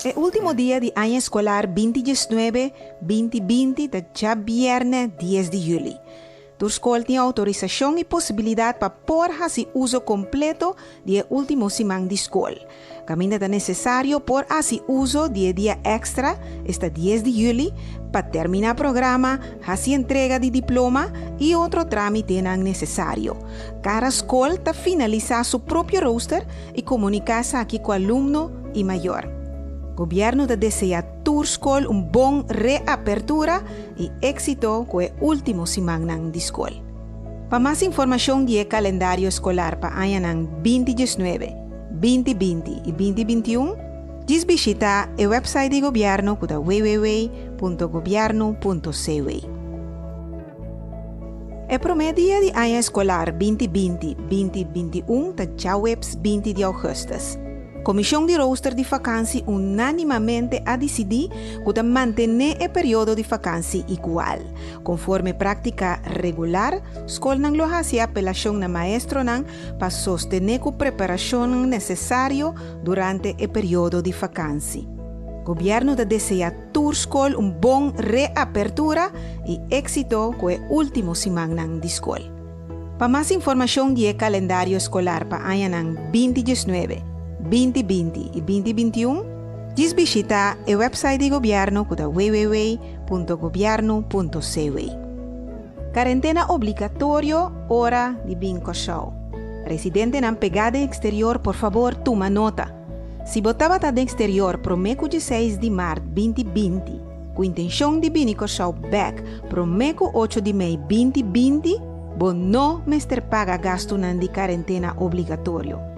E último dia di aña eskolar 2019, 2020 ta djabièrnè 10 di yüli. Tur skol tin outorisashon i posibilidat pa por hasi uso kompleto di e último siman di skol. Kaminda ta nesesario por hasi uso di e dia èkstra, esta 10 di yüli, pa terminá programa, hasi entrega di diploma i otro trámitenan nesesario. Kada skol ta finalisá su propio rooster i komuniká esaki ku alumno i mayor. Gobièrnu ta deseá tur skol un bon reapertura i éksito ku e último simannan di skol. Pa mas informashon di e kalendario eskolar pa añanan 2019, 2020 i 2021, djis bishitá e wèpsait di gobièrnu ku ta www.gobièrnu.cw. E promé dia di aña eskolar 2020, 2021 ta djaweps 20 di ougùstùs. Komishon di rooster di fakansi unánimamente a disidí ku ta mantené e periodo di fakansi igual. Konforme práktika regular, skolnan lo hasi apelashon na maestronan pa sostené ku preparashonnan nesesario durante e periodo di fakansi. Gobièrnu ta deseá tur skol un bon reapertura i éksito ku e último simannan di skol. Pa mas informashon di e kalendario eskolar pa añanan 2019, 2020 i 2021, djis bishitá e wèpsait di gobièrnu ku ta www.gobièrnu.cw. Karentena obligatorio ora di bin Kòrsou. Residentenan pegá den eksterior por fabor tuma nota. Si bo tabata den eksterior promé ku 16 di mart 2020 ku intenshon di bini Kòrsou bèk promé ku 8 di mei 2020, bo no mester paga gastunan di karentena obligatorio.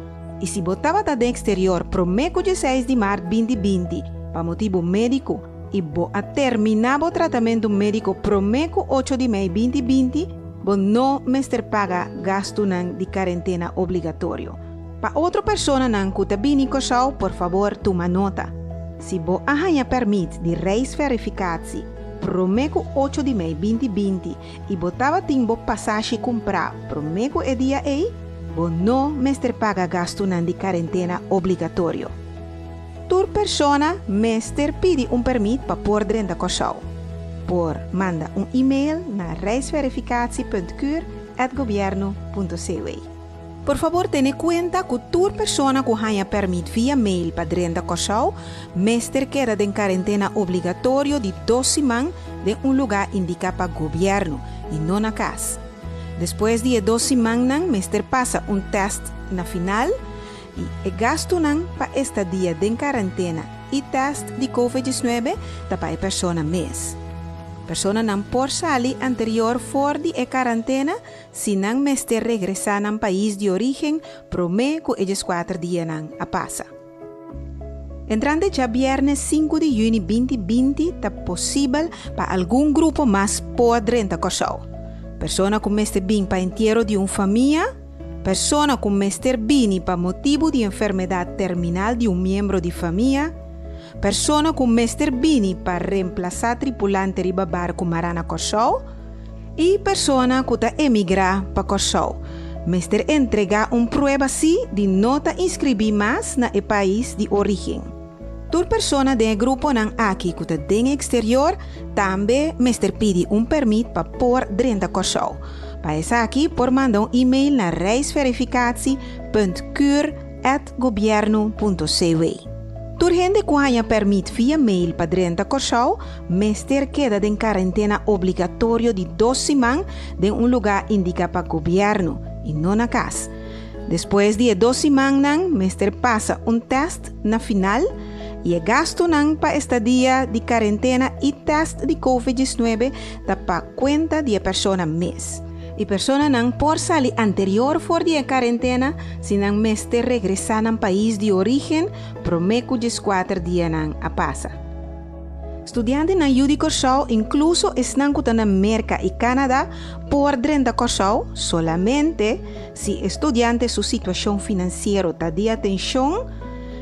I si bo tabata den eksterior promé ku 16 di mart 2020 pa motibu médiko i bo a terminá bo tratamentu médiko promé ku 8 di mei 2020, bo no mester paga gastunan di karentena obligatorio. Pa otro personanan ku ta bini Kòrsou, por fabor tuma nota. Si bo a haña pèrmit di reisverificatie promé ku 8 di mei 2020 i bo tabatin bo pasashi kumprá promé ku e dia ei, bo no mester paga gastunan di karentena obligatorio. Tur persona mester pidi un pèrmit pa por drenta Kòrsou. Por manda un e-mail na reisverificatie.cur@gobiernu.cw. Por fabor tene kuenta ku tur persona ku haña pèrmit via mail pa drenta Kòrsou mester keda den karentena obligatorio di 2 siman den un lugá indiká pa gobièrnu i no na kas. Despues di e 2 simannan mester pasa un tèst na final i e gastunan pa estadia den karentena i tèst di COVID-19 ta pa e persona mes. Personanan por sali anterior for di e karantena si nan mester regresá nan pais di orígen promé ku e 14 dianan a pasa. Entrante djabièrnè 5 di yüni 2020 ta posibel pa algun grupo mas por drenta Kòrsou. Persona ku mester bin pa entiero di un famia, persona ku mester bini pa motibu di enfermedat terminal di un miembro di famia, persona ku mester bini pa remplasá tripulante riba barku mará na Kòrsou i persona ku ta emigrá pa Kòrsou mester entregá un prueba sí di no ta inskribí mas na e pais di orígen. Tur persona den e gruponan aki ku ta den eksterior tambe mester pidi un pèrmit pa por drenta Kòrsou. Pa esaki por manda un e-mail na reisverificatie.cur@gobiernu.cw. Tur hende ku haña pèrmit via mail pa drenta Kòrsou mester keda den karentena obligatorio di 2 siman den un lugá indiká pa gobièrnu i no na kas. Despues di e 2 simannan mester pasa un tèst na final i e gastunan pa estadia di karentena i tèst di COVID-19 ta pa kuenta di e persona mes. E personanan por sali anterior for di e karentena si nan mester regresá nan pais di orígen promé ku 14 dianan a pasa. Studiantenan yu di Kòrsou, inkluso esnan ku ta na Merka i Kanada, por drenta Kòrsou solamente si e studiante su situashon finansiero ta di atenshon,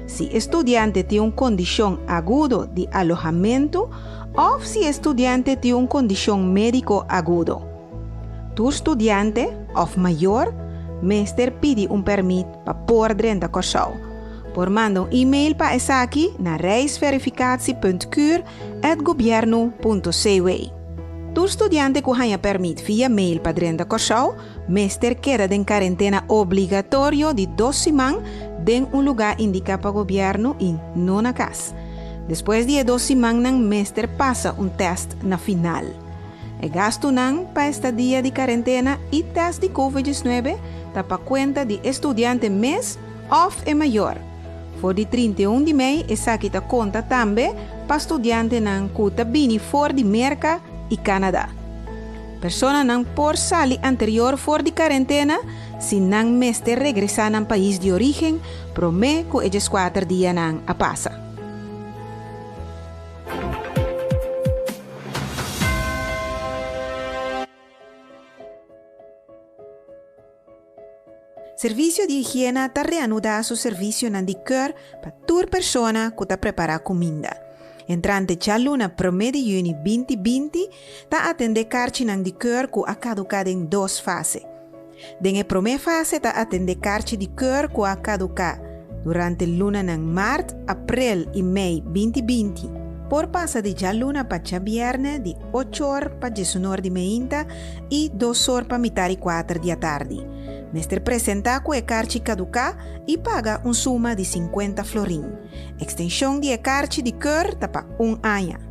si e studiante tin un kondishon agudo di alohamentu òf si e studiante tin un kondishon médiko agudo. Tur studiante òf mayor mester pidi un pèrmit pa por drenta Kòrsou. Por manda un e-mail pa esaki na reisverificatie.cur@gobiernu.cw. Tur studiante ku haña pèrmit via mail pa drenta Kòrsou mester keda den karentena obligatorio di dos siman den un lugá indiká pa gobièrnu i no na kas. Despues di e dos simannan mester pasa un tèst na final. E gastunan pa estadia di karentena i tèst di Covid 19 ta pa kuenta di e studiante mes òf e mayor. For di 31 di mei esaki ta konta tambe pa studiantenan ku ta bini for di Merka i Kanada. Personanan por sali anterior for di karentena si nan mester regresá nan pais di orígen promé ku e 14 dianan a pasa. Servisio di Higiena ta reanudá su servisionan di keur pa tur persona ku ta prepará kuminda. Entrante djaluna promé di yüni 2020 ta atendé karchinan di keur ku a kaduká den dos fase. Den e promé fase ta atendé karchi di keur ku a kaduká durante lunanan mart, aprel i mei 2020. Por pasa di djaluna pa djabièrnè di ocho or pa diesunor di meinta i dos or pa mitar i kuater di atardi. Mester presentá ku e karchi kaduká i paga un suma di 50 florin. Ekstenshon di e karchi di keur ta pa un aña.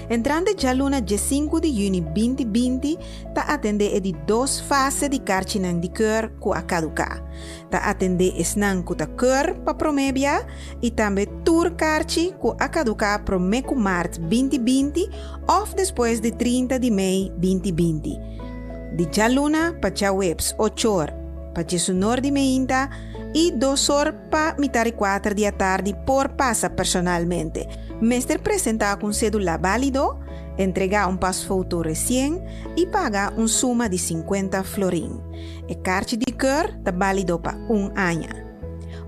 Entrante djaluna 15 di yüni 2020 ta atendé e di dos fase di karchinan di keur ku a kaduká. Ta atendé esnan ku ta keur pa promé bia i tambe tur karchi ku a kaduká promé ku mart 2020 òf despues di 30 di mei 2020. Di djaluna pa djaweps 8 or pa 19 di meinta i 2 or pa mitar i 4 di atardi por pasa personalmente. Mester presentá ku un sédula bálido, entregá un pasfoto resien i paga un suma di 50 florin. E karchi di keur ta bálido pa un aña.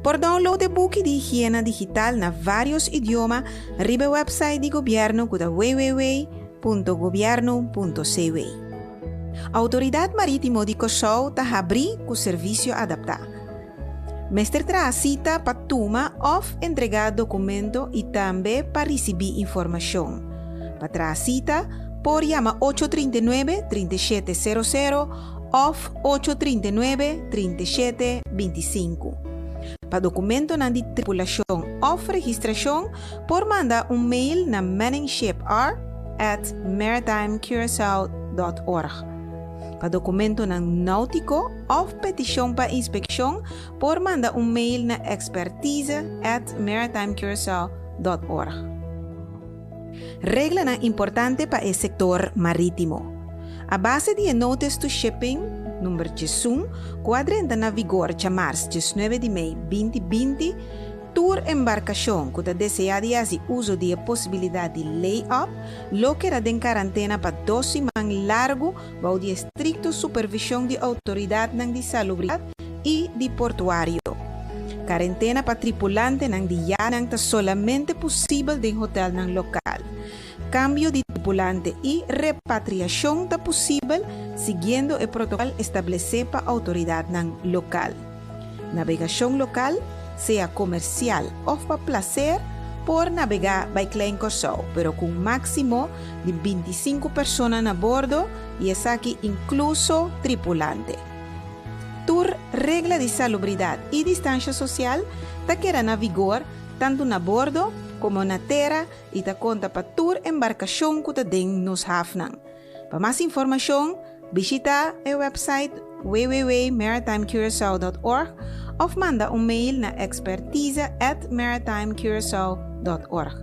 Por download e buki di higiena digital na vários idioma riba e website di gobièrnu ku ta www.gobiernu.cw. Outoridat Marítimo di Kòrsou ta habrí ku servisio adaptá. Mester traha sita pa tuma òf entregá dokumento i tambe pa risibí informashon. Pa traha sita, por yama 839 3700 òf 839 3725. Pa dokumentonan di tripulashon òf registrashon, por manda un mail na manningshipr@maritimecuracao.org. Pa dokumentonan náutiko òf petishon pa inspekshon, por manda un mail na expertise@maritimecuracao.org. Reglanan importante pa e sektor marítimo. A base di e Notice to Shipping number 11, ku a drenta na vigor djamars 19 di mei 2020, tur embarkashon ku ta deseá di hasi uso di e posibilidat di lay-up lo keda den karantena pa 2 siman largu bou di estrikto supervishon di outoridatnan di salubridat i di portuario. Karentena pa tripulantenan di yanan ta solamente posibel den hotelnan lokal. Kambio di tripulante i repatriashon ta posibel siguiendo e protokòl establesé pa outoridatnan lokal. Nabegashon lokal, sea komersial òf pa plaser, por nabegá bai Klein Kòrsou, pero ku un máksimo di 25 persona na bordo i esaki inkluso tripulante. Tur regla di salubridat i distansha sosial ta keda na vigor tantu na bordo komo na tera i ta konta pa tur embarkashon ku ta den nos hafnan. Pa mas informashon, bishitá e website www.maritimecuracao.org òf manda un mail na expertise@maritimecuracao.org.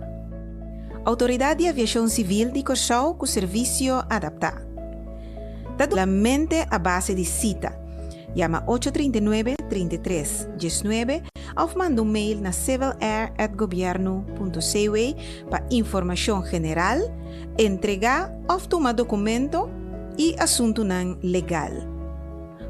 Outoridat di Aviashon Sivil di Kòrsou ku servisio adaptá. Ta solamente a base di sita. Yama 839 33 19 òf manda un mail na civilair@gobiernu.cw pa informashon general, entregá òf tuma dokumento i asuntunan legal.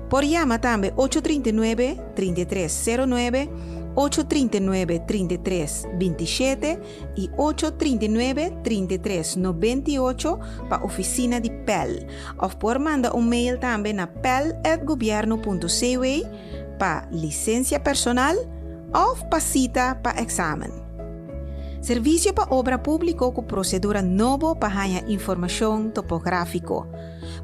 Por yama tambe 839 33 09, 839 33 27 i 839 33 98 pa ofisina di PEL. Òf por manda un mail tambe na pel@gobiernu.cw pa lisensia personal, òf pa sita pa èksamen. Servisio pa Obra Públiko ku prosedura nobo pa haña informashon topográfiko.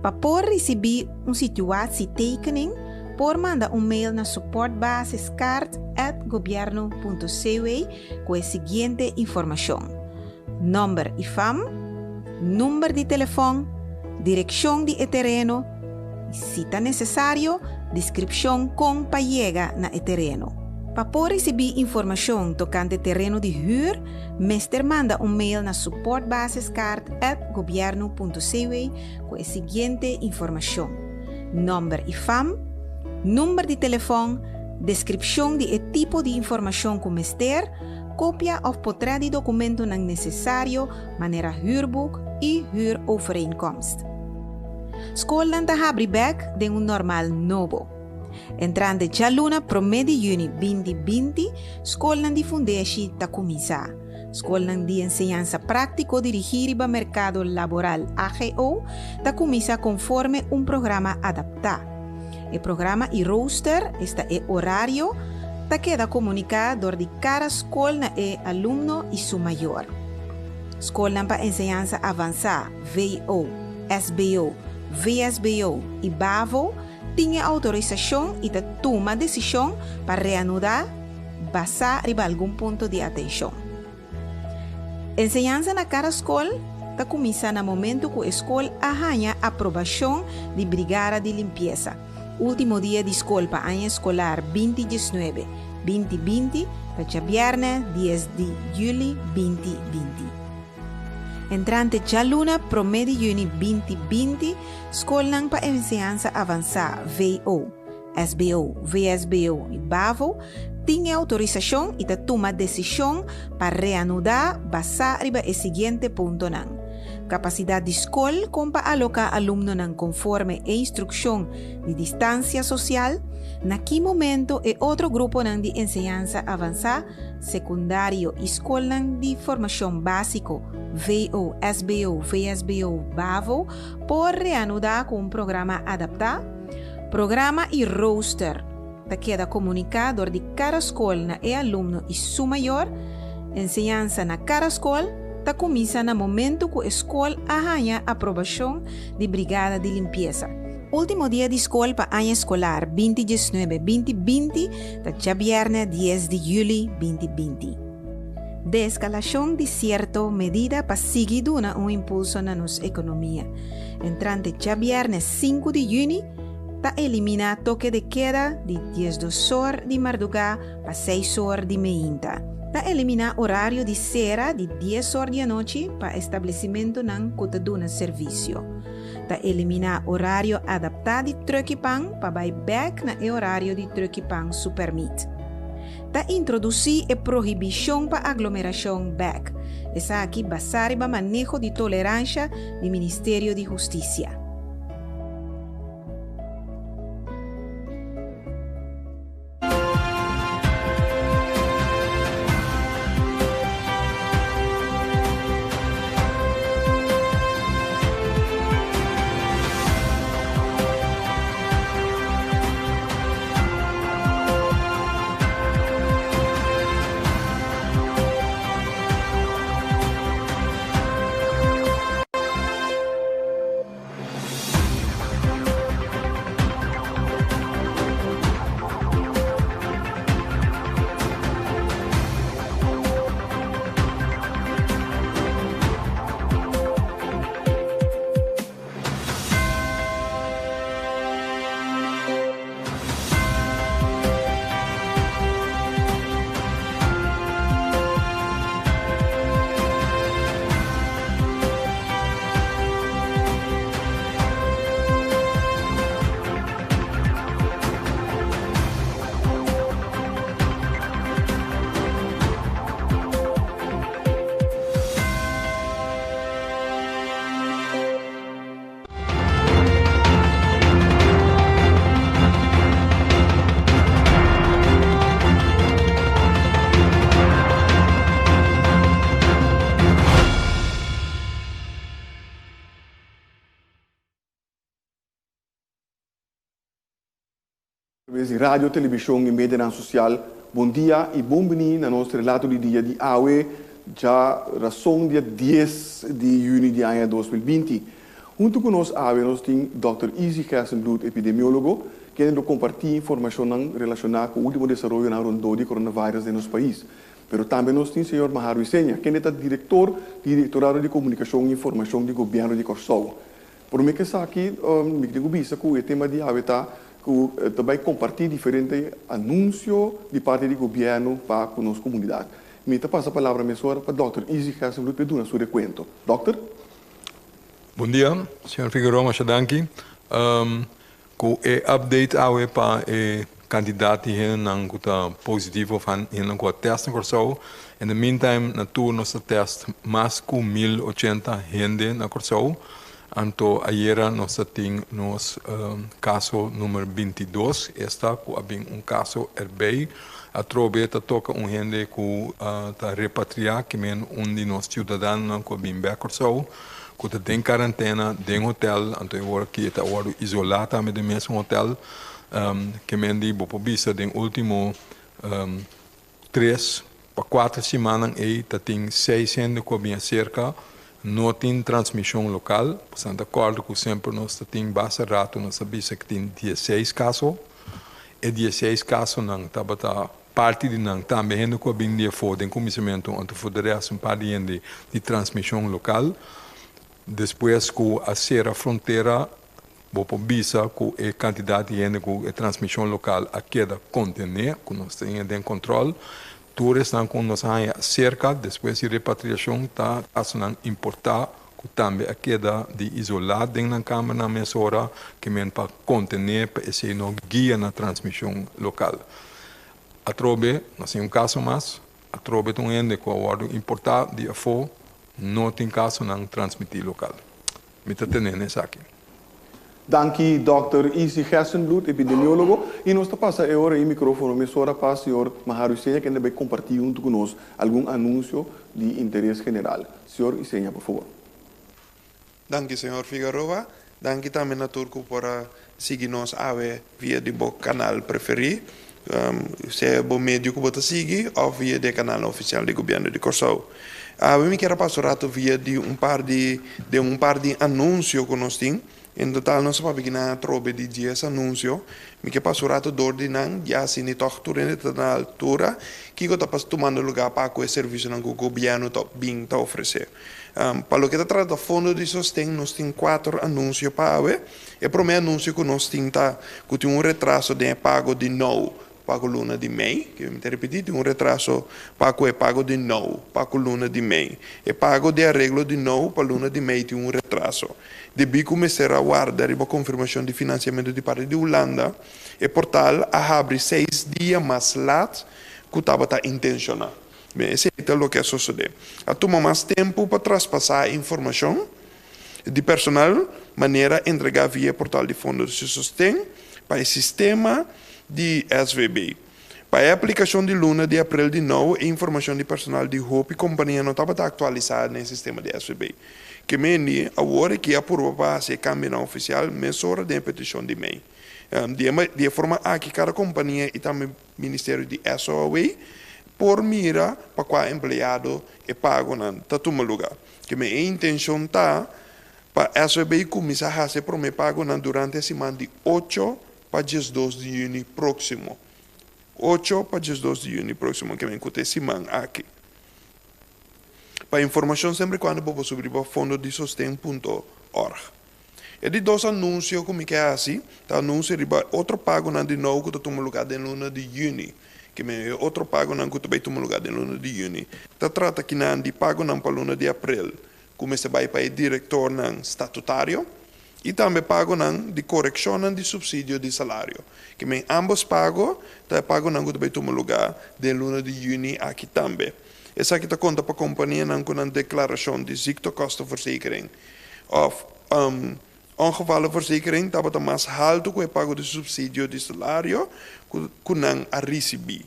Pa por risibí un situatietekening por manda un mail na supportbasiskaart@gobierno.cw ku e siguiente informashon, nòmber i fam, number di telefòn, direkshon di e tereno i, si ta nesesario, deskripshon kon pa yega na e tereno. Pa por risibí informashon tokante tereno di hür, mester manda un mail na supportbasiskaart@gobierno.cw ku e siguiente informashon, nòmber i fam, number di telefòn, deskripshon di e tipo di informashon ku mester, kopia òf potrèt di dokumentonan nesesario manera hürboek i hürovereenkomst. Skolnan ta habri bèk den un normal nobo. Entrante djaluna promé di yüni 2020 skolnan di fundeshi ta kuminsá. Skolnan di enseñansa práktiko dirigí riba merkado laboral, AGO, ta kuminsá konforme un programa adaptá. E programa i rooster, esta e orario, ta keda komuniká dor di kada skol na e alumno i su mayor. Skolnan pa enseñansa avansá, VO, SBO, VSBO i bavo, tin e outorisashon i ta tuma desishon pa reanudá basá riba algun punto di atenshon. Enseñansa na kada skol ta kuminsá na momentu ku e skol a haña aprobashon di Brigada di Limpiesa. Último dia di skol pa aña eskolar 2019, 2020 ta djabièrnè 10 di yüli 2020. Entrante djaluna promé di yüni 2020, skolnan pa enseñansa avansá, VO, SBO, VSBO i bavo tin e outorisashon i ta tuma desishon pa reanudá basá riba e siguiente puntonan, Kapasidat di skol kon pa aloká alumnonan konforme e instrukshon di distansia sosial, na ki momento e otro gruponan di enseñansa avansá, sekundario i skolnan di formashon básiko, VO, SBO, VSBO, bavo, por reanudá ku un programa adaptá. Programa i rooster ta keda komuniká dor di kada skol na e alumno i su mayor. Enseñansa na kada skol ta kuminsá na momentu ku e skol a haña aprobashon di Brigada di Limpiesa. Último dia di skol pa aña eskolar 2019, 2020 ta djabièrnè 10 di yüli 2020. Deeskalashon di sierto medida pa sigui duna un impulso na nos ekonomia. Entrante djabièrnè 5 di yüni ta eliminá toke de keda di 12 or di mardugá pa 6 or di meinta. Ta eliminá orario di sera di 10 or di anochi pa establesimentunan ku ta duna servisio. Ta eliminá orario adaptá di trùk'i pan pa bai bèk na e orario di trùk'i pan su pèrmit. Ta introdusí e prohibishon pa aglomerashon bèk, esaki basá riba maneho di toleransha di Ministerio di Hustisia. Atraves di radio, televishon i medianan sosial. Bon dia i bon bini na nos relato di dia di awe, djarason dia dies di yüni di aña 2020. Huntu ku nos awe nos tin dòkter Izzy Gerstenbluth, epidemiólogo, kende lo kompartí informashonnan relashoná ku último desaroyonan rondó di coronavirus den nos pais. Pero tambe nos tin señor Maharu Isenia, kende ta direktor di Direktorado di Komunikashon i Informashon di Gobièrnu di Kòrsou. Promé ku esaki, mi tin ku bisa ku e tema di awe ta ku ta bai kompartí diferente anunsio di parti di gobièrnu pa ku nos komunidat. Mi ta pasa palabra mesora pa dòkter Izzy Gerstenbluth pa e duna su rekuento. Dòkter? Bon dia, señor Figueroa, masha danki. Ku e update awe pa e kantidat di hendenan ku ta positivo of hendenan ku a test na Kòrsou. In the meantime na tur nos ta test mas ku 1080 hende na Kòrsou. Anto ayera nos ta tin nos kaso number 22, esta ku a bin un kaso erbij. Atrobe ta toka un hende ku ta repatriá, ke men un di nos siudadanonan ku a bin bèk Kòrsou. Ku ta den karantena den hotel, anto e ora ki e ta wòrdu isolá tambe den mesun hotel. Ke men di bo por bisa den último 3 pa 4 simannan ei ta tin seis hende ku a bin aserka, no tin transmishon lokal. Pasobra ta kòrda ku semper nos ta tin basta ratu nos a bisa ku tin 16 kaso. E 16 kasonan tabata parti di nan tambe hende ku a bin di afó den kuminsamentu, anto for de rest un par di hende di transmishon lokal. Despues ku a sera frontera, bo por bisa ku e kantidat di hende ku e transmishon lokal a keda kontené, ku nos tin den kòntròl. Tur esnan ku nos haña serka despues di repatriashon ta kasonan importá ku tambe a keda di isolá den nan kamernan mesora, ke men pa kontené pa esei no guia na transmishon lokal. Atrobe nos tin un kaso mas, atrobe ta un hende ku a wòrdu importá di afó, no tin kasonan transmití lokal. Mi ta tene esaki. Danki, Dr. Izzy Gerstenbluth, epidemiólogo. I nos ta pasa e ora e mikrófono mesora pa señor Maharu Isenia, ku ta bai kompartí huntu ku nos algun anunsio di interes general. Señor Isenia, por fabor. Danki, señor Figueroa. Danki tambe na tur ku por a sigui nos awe via di bo kanal preferí. Sea bo medio ku bo ta sigui òf via di kanal ofisial di gobièrnu di Kòrsou. Awe mi ke pasa un ratu via di un par di anunsio ku nos tin. En total nos a papia atrobe di 10 anunsio. Mi ke pasa un ratu dor di nan, ya asina toch tur hende ta na altura, kiko ta tumando lugá pa ku e servisionan ku gobièrnu ta bin ta ofresé. Pa loke ta trata fondo di sosten, nos tin kuater anunsio pa awe. E promé anunsio ku nos tin ta ku tin un retraso di pago di NOW pa luna di mei, ku mi ta ripití, tin un retraso pa e pago di NOW pa luna di mei. E pago di areglo di NOW pa luna di mei tin un retraso. Debí ku mester a warda riba konfirmashon di finansiamentu di parti di Hulanda, e portal a habri 6 dia mas lat ku tabata intenshoná. Bon, esei ta loke a sosodé. A tuma mas tempu pa traspasá informashon di personal manera entregá via portal di fondo di sosten pa e sistema di SVB. Pa e aplikashon di luna di aprel di NOW, e informashon di personal di hopi kompania no tabata aktualisá den e sistema di SVB. Ke men awor ku a purba pa hasi kambio ofisial, mesora den petishon di mei. Di forma aki kada kompania i tambe Ministerio di SOAW por mira pa kua empleado e pagonan ta tuma lugá. Ke men intenshon ta pa SVB kuminsá hasi promé pagonan durante siman di 8 pa 12 di yüni próksimo. 8 pa 12 di yüni próksimo, ke men ku siman aki. Pa informashon semper kuando bo subi pa fondodisosten.org. E di dos anunsio ku mi ke hasi, ta anunsio riba otro pagonan di NOW ku ta tuma lugá den luna di yüni. Ke men otro pagonan ku ta tuma lugá den luna di yüni. Ta trata akinan di pagonan pa luna di aprel, ku mester bai pa e direktornan statutario, i tambe pagonan di korekshon di supsidio di salario. Ke men ambos pago, ta pagonan ku ta tuma lugá den luna di yüni aki tambe. Esaki ta konta pa kompanianan ku nan deklarashon di ziektekostenverzekering òf ongevallenverzekering tabata mas haltu ku e pago di supsidio di salario ku nan a risibí.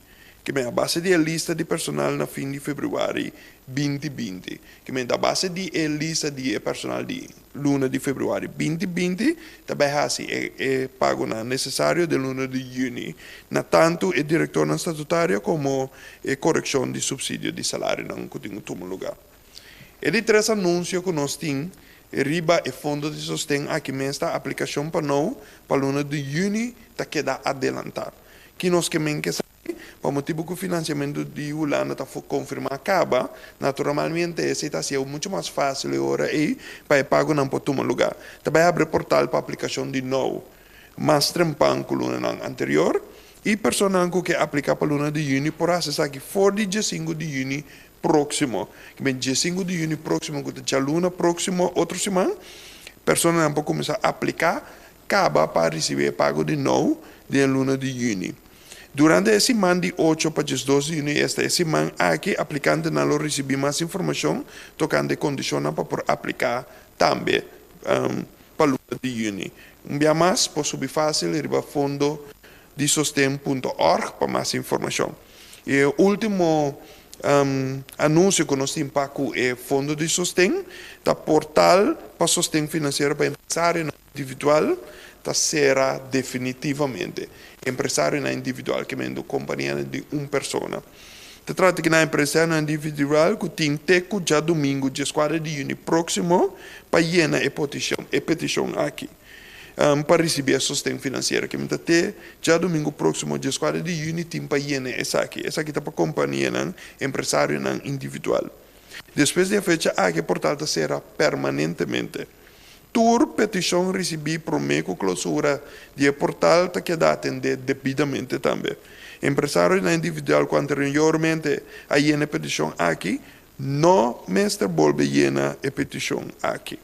Ke men a base di e lista di personal na fin di febrüari 2020. Ke men a base di e lista di e personal di luna di febrüari 2020, ta bai hasi e pagonan nesesario den luna di yüni na tantu e direktornan statutario komo e korekshon di supsidio di salarionan ku tin ku tuma lugá. E di tres anunsio ku nos tin riba e fondo di sosten aki mes ta aplikashon pa nou pa luna di yüni ta keda adelantá. Ki nos ke men ke esaki? Pa motibu ku finansiamentu di Hulanda ta konfirmá kaba, naturalmente esei ta hasié muchu mas fásil e ora ei pa e pagonan por tuma lugá. Ta bai habri portal pa aplikashon di nou mas trempan ku lunanan anterior i personanan ku ke apliká pa luna di yüni por hasi esaki for di 15 di yüni próksimo. Ke men 15 di yüni próksimo ku ta djaluna próksimo otro siman, personanan por kuminsá apliká kaba pa risibí e pago di nou den luna di yüni. Durante e siman di 8 pa 12 di yüni, esta e siman aki, aplikantenan lo risibí mas informashon tokante e kondishonnan pa por apliká tambe pa luna di yüni. Un bia mas, por subi fásil riba fondodisosten.org pa mas informashon. E último anunsio ku nos tin pa ku e fondo di sosten ta portal pa sosten finansiero pa empresarionan individual ta sera definitivamente. Empresarionan individual, ke men kompanianan di un persona. Ta trata ku nan empresarionan individual ku tin te ku djadumingu 14 di yüni próksimo pa yena e petishon aki pa risibí e sosten finansiero. Ke men ta te djadumingu próksimo 14 di yüni tin pa yena esaki. Esaki ta pa kompanianan empresarionan individual. Despues di e fecha aki e portal ta sera permanentemente. Tur petishon risibí promé ku klousura di e portal ta keda atendé debidamente tambe. Empresarionan individual ku anteriormente a yena e petishon aki, no mester bolbe yena e petishon aki.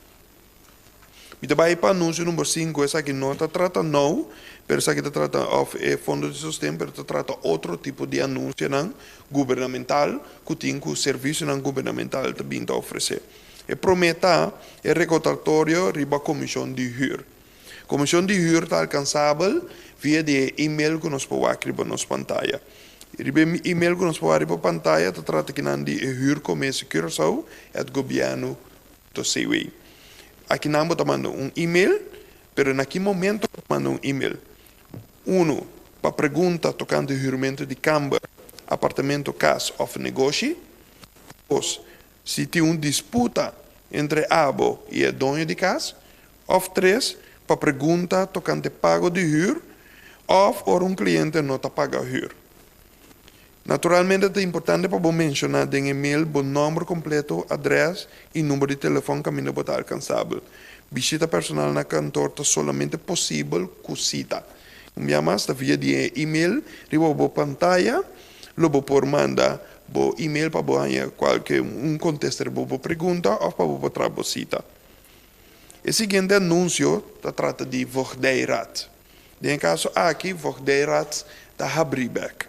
Mi ta bai pa anunsio number 5, esaki no ta trata nou, pero esaki ta trata òf e fondo di sosten, pero ta trata otro tipo di anunsionan gubernamental ku tin ku servisionan gubernamental ta bin ta ofresé. E promé ta e rekordatorio riba komishon di hür. Komishon di hür ta alkansabel via di e-mail ku nos por wak riba nos pantaya. Riba e e-mail ku nos por wak riba pantaya ta trata kinan di e huurcommissiecuraçao@gobierno.cw. Akinan bo ta manda un e-mail, pero na ki momento bo ta manda un e-mail? 1, pa pregunta tokante hürmentu di kamber, apartamento, kas òf negoshi. 2, si tin un disputa entre abo i e doño di kas. Òf 3, pa pregunta tokante pago di hür òf ora un kliente no ta paga hür. Naturalmente ta importante pa bo menshoná den e-mail bo nòmber kompleto, adrès i number di telefòn kaminda bo ta alkansabel. Bishita personal na kantor ta solamente posibel ku sita. Un bia mas, ta via di e e-mail riba bo pantaya lo bo por manda bo e-mail pa bo haña kualke un kontesta riba bo pregunta òf pa bo por traha bo sita. E siguiente anunsio ta trata di Voogdijraad. Den e kaso aki, Voogdijraad ta habrí bèk.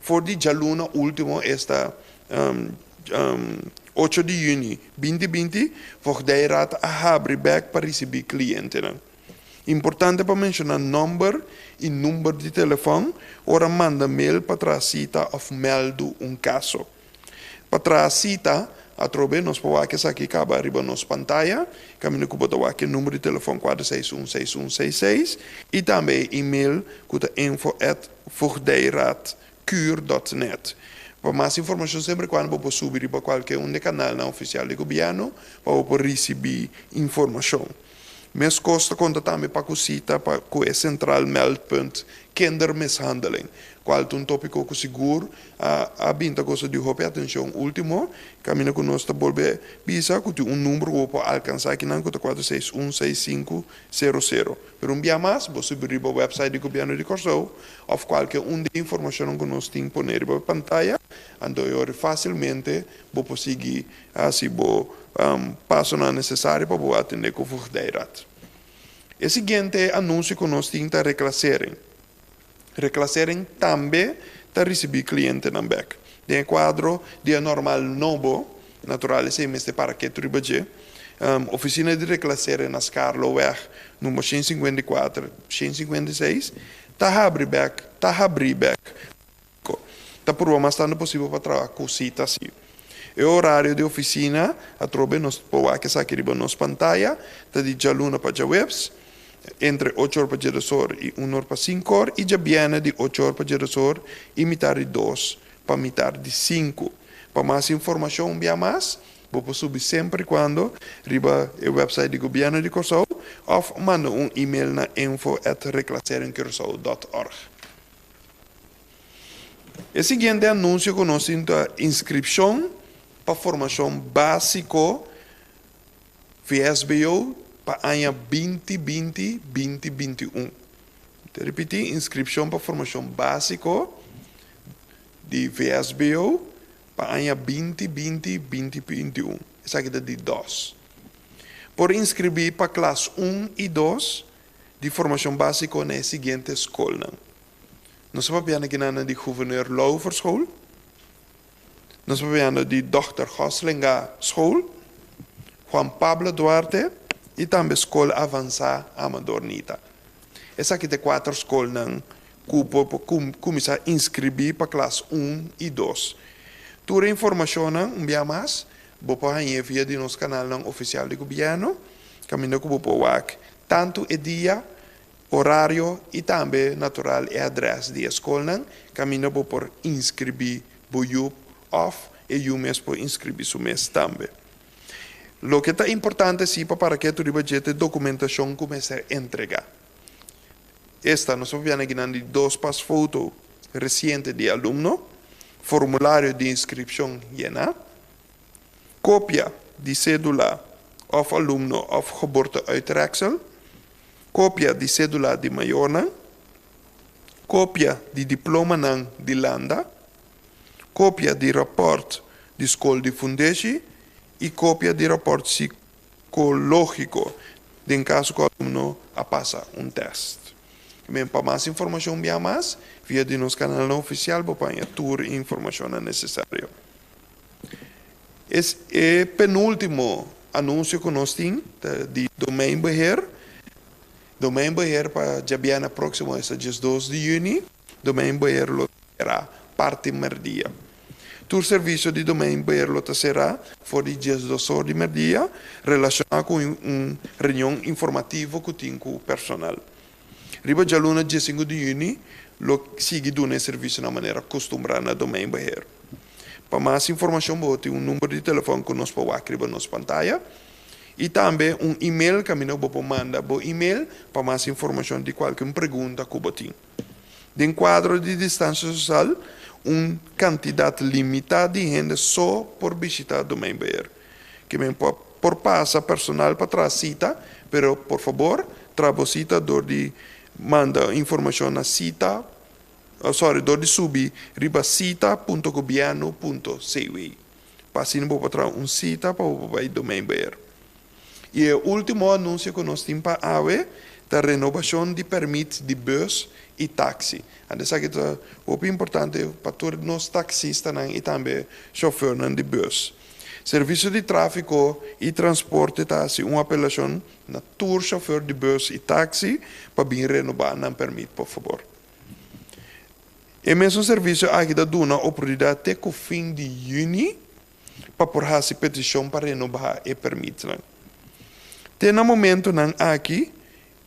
For di djaluna último, esta 8 di yüni 2020, Voogdijraad a habri bèk pa risibí klientenan. Importante pa menshoná nòmber i number di telefòn ora manda mail pa traha sita òf mèldu un kaso. Pa traha sita, atrobe nos por wak esaki kaba riba nos pantaya, kaminda ku bo ta wak e number di telefòn 4616166 i tambe e e-mail ku ta info@voogdijraadcur.net. Pa mas informashon semper kuando bo por subi riba kualke un di e kanalnan ofisial di gobièrnu pa bo por risibí informashon. Meskos ta konta tambe pa ku sita pa ku e Centraal Meldpunt Kindermishandeling, kual ta un tópiko ku sigur a bin ta gosa di hopi atenshon último, kaminda ku nos ta bolbe bisa ku tin un number ku bo por alkansá akinan ku ta 4616500. Pero un bia mas, bo subi riba wèpsait di Gobièrnu di Kòrsou òf kualke un di e informashonnan ku nos tin poné riba pantaya, anto e ora fásilmente bo por sigui hasi bo pasonan nesesario pa bo atendé ku Voogdijraad. E siguiente anunsio ku nos tin ta Reclassering. Reclassering tambe ta risibí klientenan bèk. Den e kuadro di e normal nobo, natural esei mester para ketu riba dje, Ofisina di Reclassering na Skarloweg number 154, 156 ta habri bèk, ta habrí bèk. Ta purba mas tantu posibel pa traha ku sita sí. E orario di ofisina, atrobe nos por wak esaki riba nos pantaya, ta di djaluna pa djaweps, entre ocho or pa djedos or i un or pa sinku or, i djabièrnè di ocho or pa djedos or i mitar di dos pa mitar di sinku. Pa mas informashon un bia mas, bo por subi semper i kuando riba e wèpsait di Gobièrnu di Kòrsou òf manda un email na info at reclasseringcuraçao dòt org. E siguiente anunsio ku nos tin ta inskripshon pa formashon básiko VSBO pa aña 2020, 2021. Ta ripití, inskripshon pa formashon básiko di VSBO pa aña 2020, 2021. Esaki ta di dos. Por inskribí pa klas un i dos di formashon básiko na e siguiente skolnan. Nos ta papiando akinan di Gouverneur Laufferschool. Nos ta papiando di Dòkter Goslinga School, Juan Pablo Duarte i tambe Skol Avansá Amador Nita. Esaki ta e kuater skolnan ku bo por kuminsá inskribí pa klas un i dos. Tur e informashonnan, un bia mas, bo por hañ'é via di nos kanalnan ofisial di gobièrnu, kaminda ku bo por wak tantu e dia, Orario i tambe natural e adrès di e skolnan kaminda bo por inskribí bo yu òf e yu mes por inskribí su mes tambe. Loke ta importante si pa para ketu riba dje ta e dokumentashon ku mester entregá. Esta, nos ta papia na kinan di dos pasfoto resiente di e alumno, formulario di inskripshon yená, kopia di sédula òf alumno òf geboorte-uittreksel, Kopia di sédula di mayornan, kopia di diplomanan di landa, kopia di rapòrt di skol di fundeshi i kopia di rapòrt sikológiko den kaso ku alumno a pasa un tèst. Men pa mas informashon bia mas via di nos kanalnan ofisial bo por haña tur e informashonnan nesesario. Es e penúltimo anunsio ku nos tin ta di Domeinbeheer. Domeinbeheer pa djabièrnè próksimo, esta 12 di yüni, Domeinbeheer lo será parti mèrdia. Tur servisio di Domeinbeheer lo ta será for di 12 or di mèrdia relashoná ku un reunion informativo ku tin ku personal. Riba djaluna 15 di yüni lo sigui duna e servisio na manera kustumbrá na Domeinbeheer. Pa mas informashon bo tin un number di telefòn ku nos por wak riba nos pantaya i tambe un email kaminda bo por manda bo email pa mas informashon di kualke un pregunta ku bo tin. Den kuadro di distansia sosial un kantidat limitá di hende so por bishitá Domeinbeheer. Ke men por pasa personal pa traha sita pero por fabor traha bo sita dor di manda informashon na sita Sorry, dor di subi riba cita punto gobierno punto cw. Pa asina bo por traha un cita pa bo por bai Domeinbeheer. I e ultimo anuncio cu nos tin pa awe ta renobacion di permit di bus i taxi. Anto esaki ta hopi importante pa tur nos taxistanan i tambe chauffeurnan di bus. Servicio di Trafico i Transporte ta haci un apelacion na tur chauffeur di bus i taxi pa bin renoba nan permit por fabor. E mesun servisio aki ta duna oportunidat te ku fin di yüni pa por hasi petishon pa renobá e pèrmitnan. Te na momentunan aki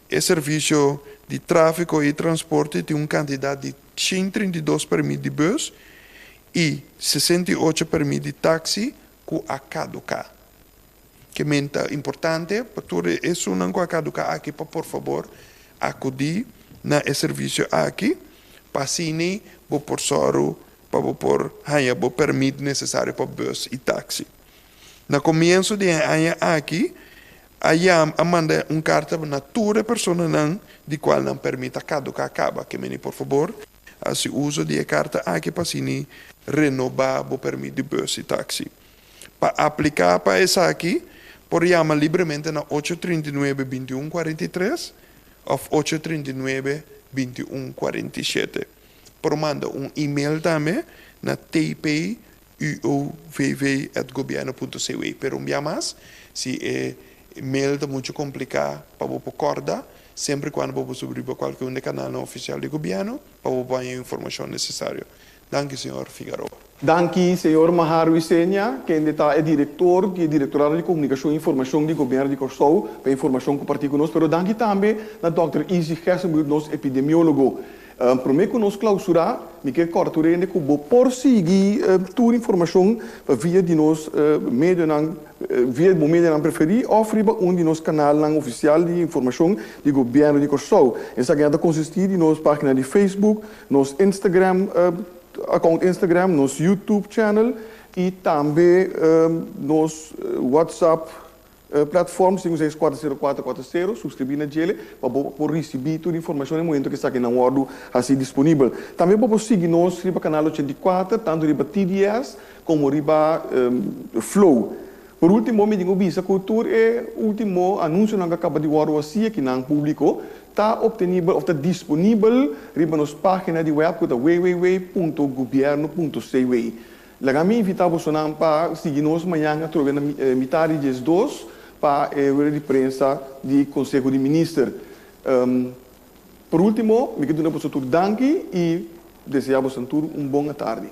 e servisio di tráfiko i transporte tin un kantidat di 132 pèrmit di bùs i 68 pèrmit di taksi ku a kaduká. Ke men ta importante pa tur esunnan ku a kaduká aki pa por fabor akudí na e servisio aki pa asina bo por sòru pa bo por haña bo pèrmit nesesario pa bùs i taksi. Na komienso di e aña aki a yam a manda un karta na tur e personanan di kual nan pèrmit a kaduká kaba. Ke meni por fabor hasi uso di e karta aki pa asina renobá bo pèrmit di bùs i taksi. Pa apliká pa esaki por yama libremente na 839 21 43 òf 839 21 47. Por manda un email tambe na tpuovv@gobierno.cw. Pero un bia mas, si e mail ta muchu kompliká pa bo por kòrda, semper i kuando bo por subi riba kualke un di e kanalnan ofisial di gobièrnu pa bo por haña e informashon nesesario. Danki señor Figaroa. Danki señor Maharo Isenia, kende ta e direktor di e Direktorado di Komunikashon i Informashon di Gobièrnu di Kòrsou, pa e informashon kompartí ku nos. Pero danki tambe na dòkter Izzy Gerstenbluth, nos epidemiólogo. Promé ku nos klausurá, mi ke kòrda tur hende ku bo por sigui tur informashon pa via di nos medionan, via bo medionan preferí òf riba un di nos kanalnan ofisial di informashon di Gobièrnu di Kòrsou. Esaki nan ta konsistí di nos página di Facebook, nos Instagram, account Instagram, nos YouTube channel i tambe nos WhatsApp platform 5640440. Suskribí na djele pa bo por risibí tur informashon na e momento ku esakinan wòrdu hasi disponibel. Tambe bo por sigui nos riba kanal 84, tantu riba TDS komo riba Flow. Por último, mi tin ku bisa ku tur e último anunsionan ku a kaba di wòrdu hasi akinan públiko ta optenibel òf ta disponibel riba nos página di wèb ku ta www.gobierno.cw. Laga mi invitá bosonan pa sigui nos mañan atrobe na mitar di 12 pa e rueda di prensa di Konseho di Minister. Por último, mi ke duna boso tur danki i deseá boso tur un bon atardi.